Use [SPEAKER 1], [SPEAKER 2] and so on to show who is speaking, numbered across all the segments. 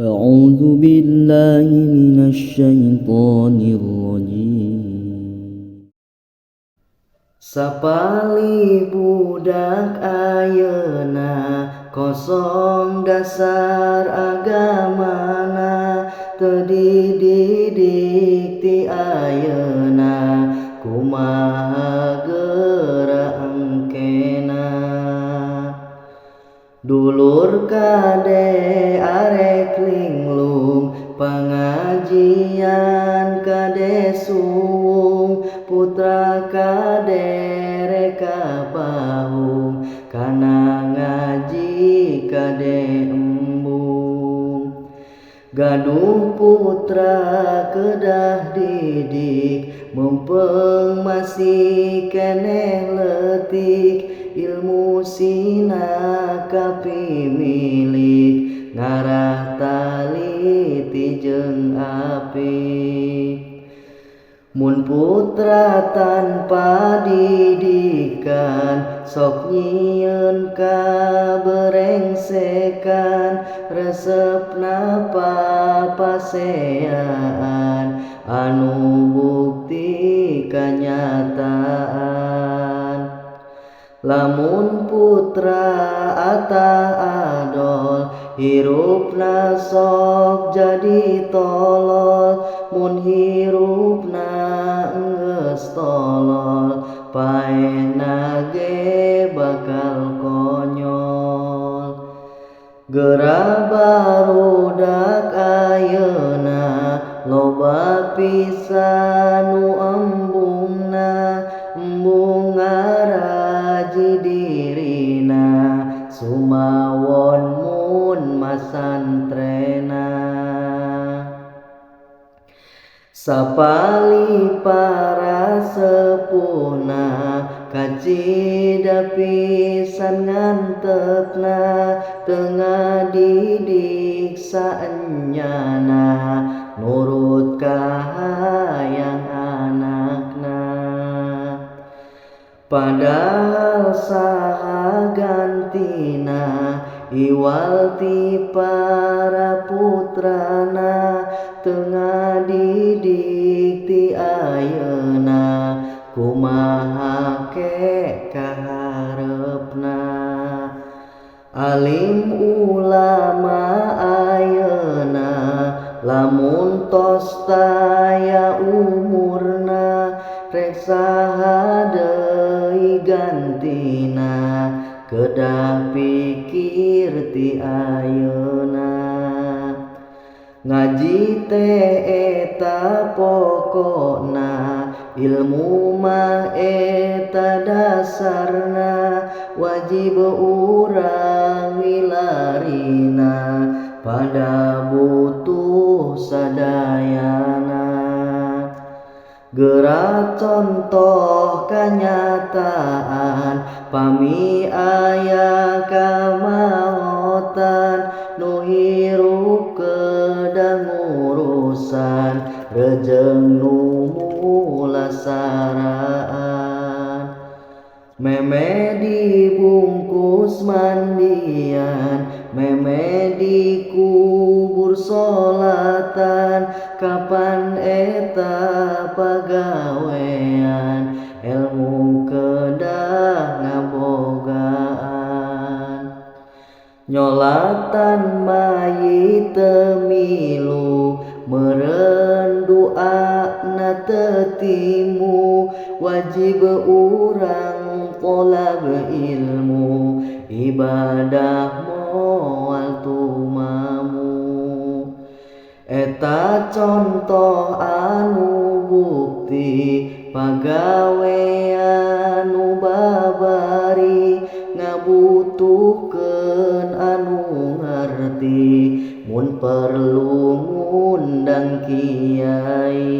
[SPEAKER 1] أعوذ بالله من الشيطان الرجيم.
[SPEAKER 2] Sapali budak ayeuna kosong dasar agamana, teu dididik ti ayeuna, kumaha geura engkena. Dulur kade arek linglung, pangajian kade suwung, putra kade rek ka pahung, kana ngaji kade embung. Gaduh putra kedah didik, meumpeng masih keneh leutik, ilmu sina kapimilik, ngarah taliti jeung apik. Mun putra tanpa didikan, sok nyieun kaberengsekan, resepna papaseaan anu bukti kanyataan. Lamun putra atah adol, hirupna sok jadi tolol, mun hirupna enggeus tolol, paehna ge bakal konyol. Geura barudak ayeuna loba pisan nu embungna, embung ngaraji dirina, sumawon mun masantrena. Sapali para sepuhna kacida pisan ngantepna, teu ngadidik saenyana, nurut kahayang anakna. Padahal saha gantina, iwal ti para putrana, teu ngadidik ti ayeuna, kumaha ke kaharepna. Alim ulama ayeuna lamun tos taya umurna, rek saha deui gantina, kedah pikir ti ayeuna. Ngaji teh eta pokokna, ilmu mah eta dasarna, wajib urang milarina, pada butuh sadayana. Geura contoh kanyataan, pami aya kamaotan, nu hirup kedah ngurusan, rejeng nu mulasaraan. Meme dibungkus mandian, meme dikubur solatan, kapan eta pagawean, ilmu kedah ngabogaan. Nyolatan mayit teu milu, meureun duana teu timu, wajib urang tolab ilmu, ibadah moal tumamu. Eta contoh anu bukti, pagawean nu babari, ngabutuhkeun anu ngarti, mun perlu ngundang kiai.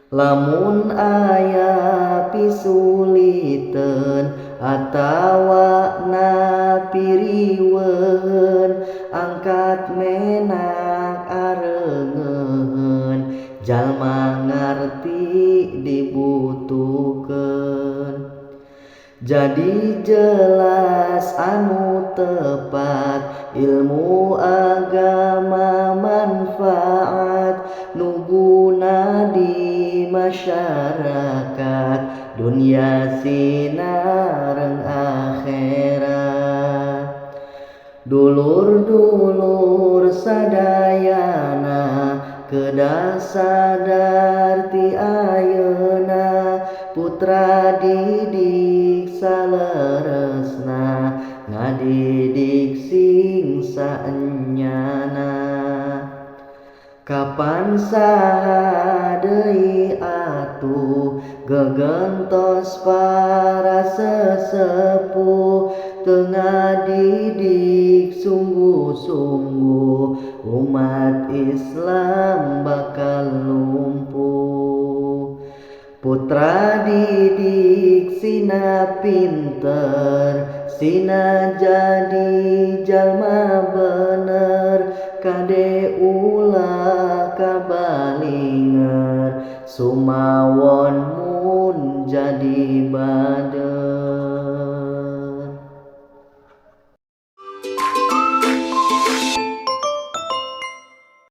[SPEAKER 2] Lamun aya pisuliteun atawa napiriweuheun, angkat menak areungeun, jalma ngarti dibutuhkeun. Jadi jelas anu tepat ilmu agama manfaat nu guna di masyarakat dunia sinareng akhirat. Dulur-dulur sadayana kedah sadar ti ayeuna putra didik saleresna ngadidik sing saenyana. Kapan saha deui atuh gegentos para sesepuh teu ngadidik sungguh-sungguh umat Islam bakal lumpuh. Putra didik sina pinter sina jadi jalma bener kade ulah kabalinger sumawon mun jadi bader.